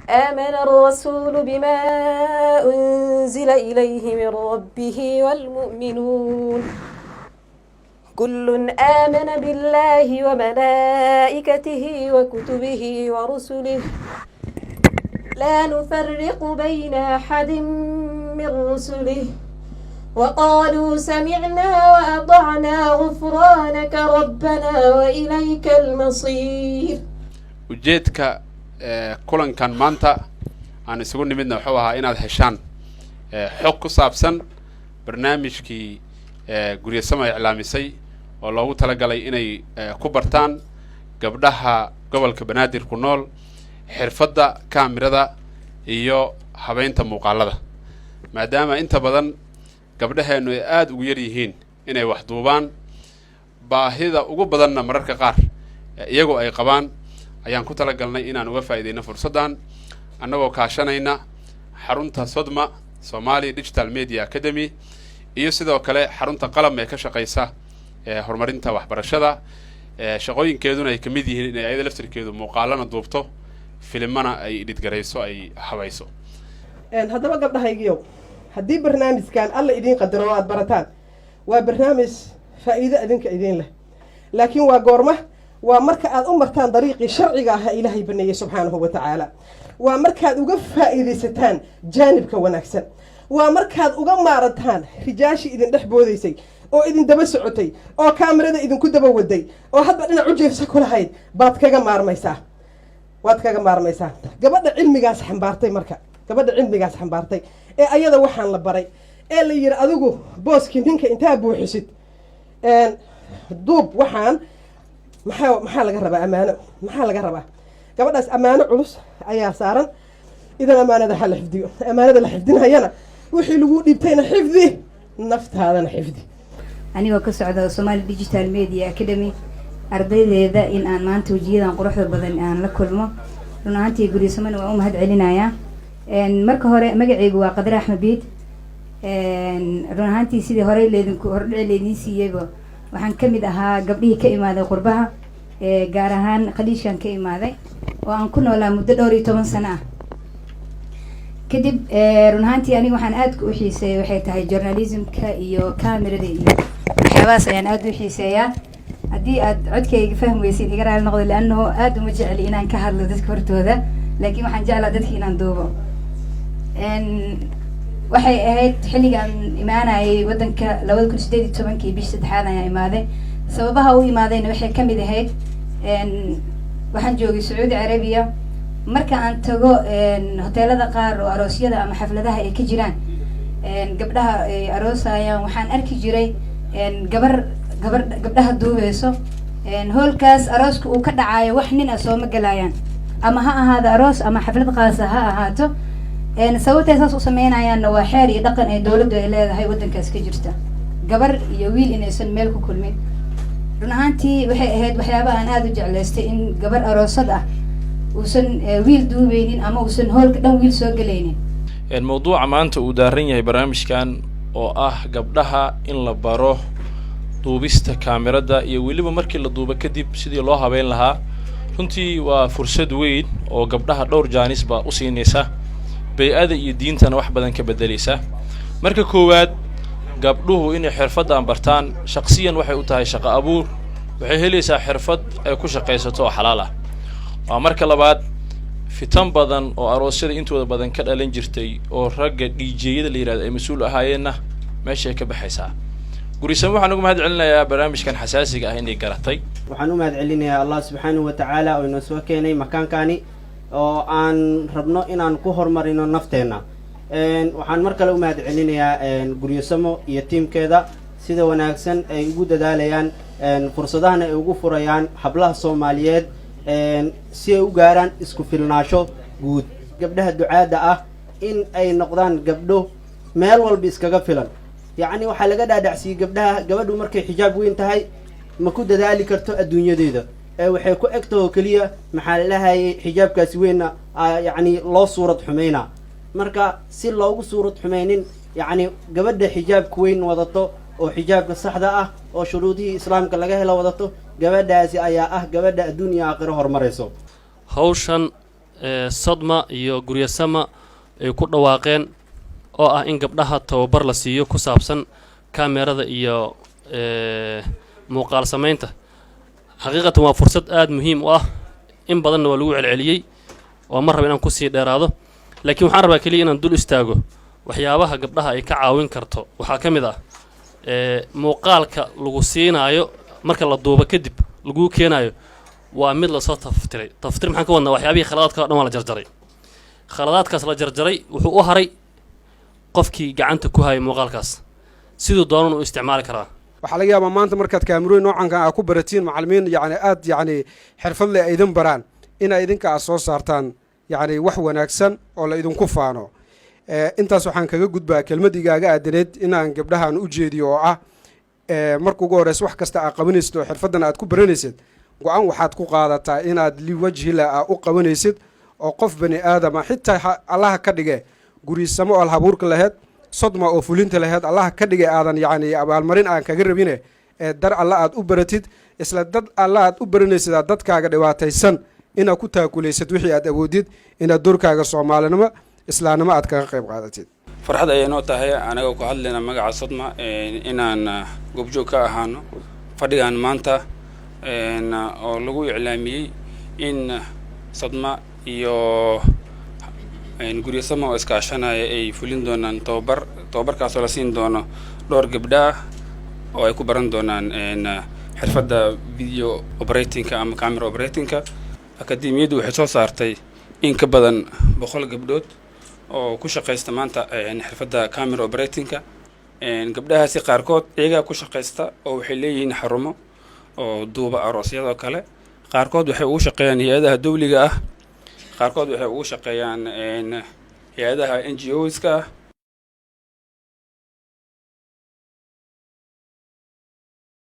آمن الرسول بما أنزل إليه من ربه والمؤمنون، كل آمن بالله وملائكته وكتبه ورسله، لا نفرق بين أحد من رسله، وقالوا سمعنا وأطعنا، غفرانك ربنا وإليك المصير. Ujeedka kulankan maanta aan isugu nimidna wuxuu ahaa inaad heshaan xog ku saabsan barnaamijkii Guryasamo iclaamisay oo loogu talagalay inay ku bartaan gabdhaha gobolka Banaadir ku nool xirfadda kaamirada iyo habeynta muuqaalada, maadaama inta badan gabdhaheenu ay aada ugu yar yihiin inay wax duubaan, baahida ugu badanna mararka qaar iyagoo ay qabaan. Ayaan ku talagalnay inaan uga faa'iideyno fursaddan, annagoo kaashanayna xarunta Sodma, Somali Digital Media Academy, iyo sidoo kale xarunta Qalam ee ka shaqeysa horumarinta waxbarashada, shaqooyinkeeduna ay kamid yihiin inay ayada laftirkeedu muuqaalana duubto, filimana ay edit garayso, ay habayso. Haddaba gabdhahaygiyow, haddii barnaamijkan Alla idiin qadaro oo aada barataan, waa barnaamij faa'iido idinka idiin leh. Laakiin waa goorma? Waa marka aad u martaan dariiqii sharciga ahaa Ilaahay baneeyey subxaanahu wa tacaala. Waa markaad uga faa'iidaysataan jaanibka wanaagsan. Waa markaad uga maarantaan rijaashii idin dhex boodaysay oo idin daba socotay oo kaamirada idinku daba waday oo hadba dhinac u jeefsa ku lahayd. Baad kaga maarmaysaa, waad kaga maarmaysaa. Gabadha cilmigaas xambaartay, marka gabadha cilmigaas xambaartay ee ayada waxaan la baray ee la yidhi, "Adigu booskii ninka intaa buuxisid duub," waxaan maxaa laga rabaa? Ammaano maxaa laga rabaa? Gabadhaas ammaano culus ayaa saaran. Idan ammaanada ha la xifdiyo. Ammaanada la xifdinayana, wixii lagu dhiibtayna xifdi, naftaadana xifdi. Anigoo ka socda Somali Digital Media Academy ardaydeeda, in aan maanta wejiyadan quruxda badan aan la kulmo, run ahaantii Guryasamana waan u mahad celinayaa. Marka hore, magaceygu waa Qadre Axmed Biid. Run ahaantii, sidii horey leydinku hordhici laydiin siiyeyba, waxaan kamid ahaa gabdhihii ka imaaday qurbaha, gaar ahaan Khaliijkan ka imaaday oo aan ku noolaa muddo dhowr iyo toban sano ah. Kadib, run ahaantii, aniga waxaan aadka u xiiseeya waxay tahay journalismka iyo camerada iyo waxyaabahaas ayaan aada u xiiseeyaa. Haddii aad codkayga fahmi weysid, iga raali noqdo, liannahu aada uma jecli inaan ka hadlo dadka hortooda, laakiin waxaan jeclaa dadka inaan duubo. Waxay ahayd xilligaan imaanayay waddanka 2018-kii, bishii saddexaad ayaan imaaday. Sababaha u imaadayna waxay kamid ahayd, waxaan joogay Sacuudi Carabiya. Marka aan tago hoteelada qaar oo aroosyada ama xafladaha ay ka jiraan, gabdhaha ay aroosayaan, waxaan arki jiray gabar gabar gabdhaha duubeyso. Hoolkaas arooska uu ka dhacaayo wax nin ah sooma galayaan, ama ha ahaado aroos ama xaflad qaasa ha ahaato. Sababtay saas u sameynayaanna waa xeer iyo dhaqan ay dawladdu ay leedahay waddankaas ka jirta, gabar iyo wiil inaysan meel ku kulmin. Run ahaantii, waxay ahayd waxyaaba aan aada u jeclaystay in gabar aroosad ah uusan wiil duubeynin ama uusan hoolka dhan wiil soo gelaynin. Mawduuca maanta uu daaran yahay barnaamijkan oo ah gabdhaha in la baro duubista kaamirada iyo weliba markii la duubo kadib sidii loo habeyn lahaa, runtii waa fursad weyn oo gabdhaha dhowr jaanisba u siinaysa, bay-ada iyo diintana wax badan ka beddelaysa. Marka koowaad, gabdhuhu inay xirfaddan bartaan shaqsiyan waxay u tahay shaqo abuur. Waxay helaysaa xirfad ay ku shaqaysato oo xalaal ah. Waa marka labaad, fitan badan oo aroosyada intooda badan ka dhalan jirtay oo ragga DJ-yada la yihahdo ay mas-uul ahaayeenna meeshay ka baxaysaa. Gurisamo waxaan ugu mahad celinayaa barnaamijkan xasaasiga ah inay garatay. Waxaan u mahad celinayaa Allah subxaanahu wa tacaala oo inoo soo keenay makaankani oo aan rabno inaan ku horumarino nafteenna. Waxaan mar kale u mahad celinayaa Guryosamo iyo tiimkeeda, sida wanaagsan ay ugu dadaalayaan, fursadahana ay ugu furayaan hablaha Soomaaliyeed si ay u gaaraan isku filnaasho guud. Gabdhaha ducaadda ah in ay noqdaan gabdho meel walba iskaga filan. Yacni waxaa laga dhaadhacsiiyey gabdhaha, gabadhu markay xijaab weyn tahay ma ku dadaali karto adduunyadeeda, ee waxay ku egtaho keliya, maxaa la dhahayay, xijaabkaasi weynna yacni loo suurad xumeynaa. Marka si loogu suurad xumeynin, yacni gabadha xijaabka weyn wadato oo xijaabka saxda ah oo shuruudihii Islaamka laga helo wadato, gabadhaasi ayaa ah gabadha adduun iyo aakhiro horumarayso. Hawshan Sodma iyo Guryasama ay ku dhawaaqeen oo ah in gabdhaha tababar la siiyo ku saabsan kamerada iyo muuqaal samaynta, xaqiiqatan waa fursad aada muhiim u ah. In badanna waa lagu celceliyey oo ma raba inaan kusii dheeraado, laakiin waxaan rabaa keliya inaan dul istaago waxyaabaha gabdhaha ay ka caawin karto. Waxaa ka mid ah muuqaalka lagu siinaayo marka la duubo kadib laguu keenaayo waa mid lasoo taftiray. Taftir maxaan ka wadnaa? Waxyaabihii khaladaadka o dhan waa la jarjaray. Khaladaadkaas la jarjaray wuxuu u haray qofkii gacanta ku hayay muuqaalkaas, siduu doonan u isticmaali karaa. Waxaa laga yaabaa maanta markaad kaamirooyin noocankan aa ku baratiin, macalimiin yacni aad yacni xirfad leh ay idin baraan, inay idinka aad soo saartaan yacni wax wanaagsan oo la idinku faano. Intaas waxaan kaga gudbaa kelmad igaaga aadaneed inaan gabdhahan u jeediyo oo ah, marka ugu horeysa wax kasta aad qabanaysid oo xirfaddan aad ku baranaysid, go-aan waxaad ku qaadataa inaad liwajhila aa u qabanaysid oo qof bani aadama xitaa Allaha ka dhige Guryasamo oo alhabuurka laheyd, Sodma oo fulinta laheyd, Allaha ka dhigay aadan yacni abaalmarin aan kaga rabine ee dar Alla aad u baratid. Isla dad Alla aad u baranaysid aad dadkaaga dhibaataysan inaad ku taakulaysid wixii aad awoodid, inaad doorkaaga Soomaalinimo, Islaamnimo aad kaga qayb qaadatid. Farxad ayay noo tahay, anaga ku hadlayna magaca Sodma, inaan goobjoog ka ahaano fadhigan maanta oo lagu iclaamiyey in Sodma iyo Guryasama oo iskaashanaya ay fulin doonaan tababar, tababarkaasoo la siin doono dhowr gabdha ah oo ay ku baran doonaan xirfadda video operatingka ama camera operatingka. Akademiyaddu waxay soo saartay in ka badan 100 gabdhood oo ku shaqaysta maanta xirfadda camera operatingka. Gabdhahaasi qaarkood iyagaa ku shaqaysta oo waxay leeyihiin xarumo oo duuba aroosyadoo kale. Qaarkood waxay ugu shaqeeyaan hay-adaha dawliga ah, qaarkood waxay ugu shaqeeyaan hay-adaha NGOs-ka ah.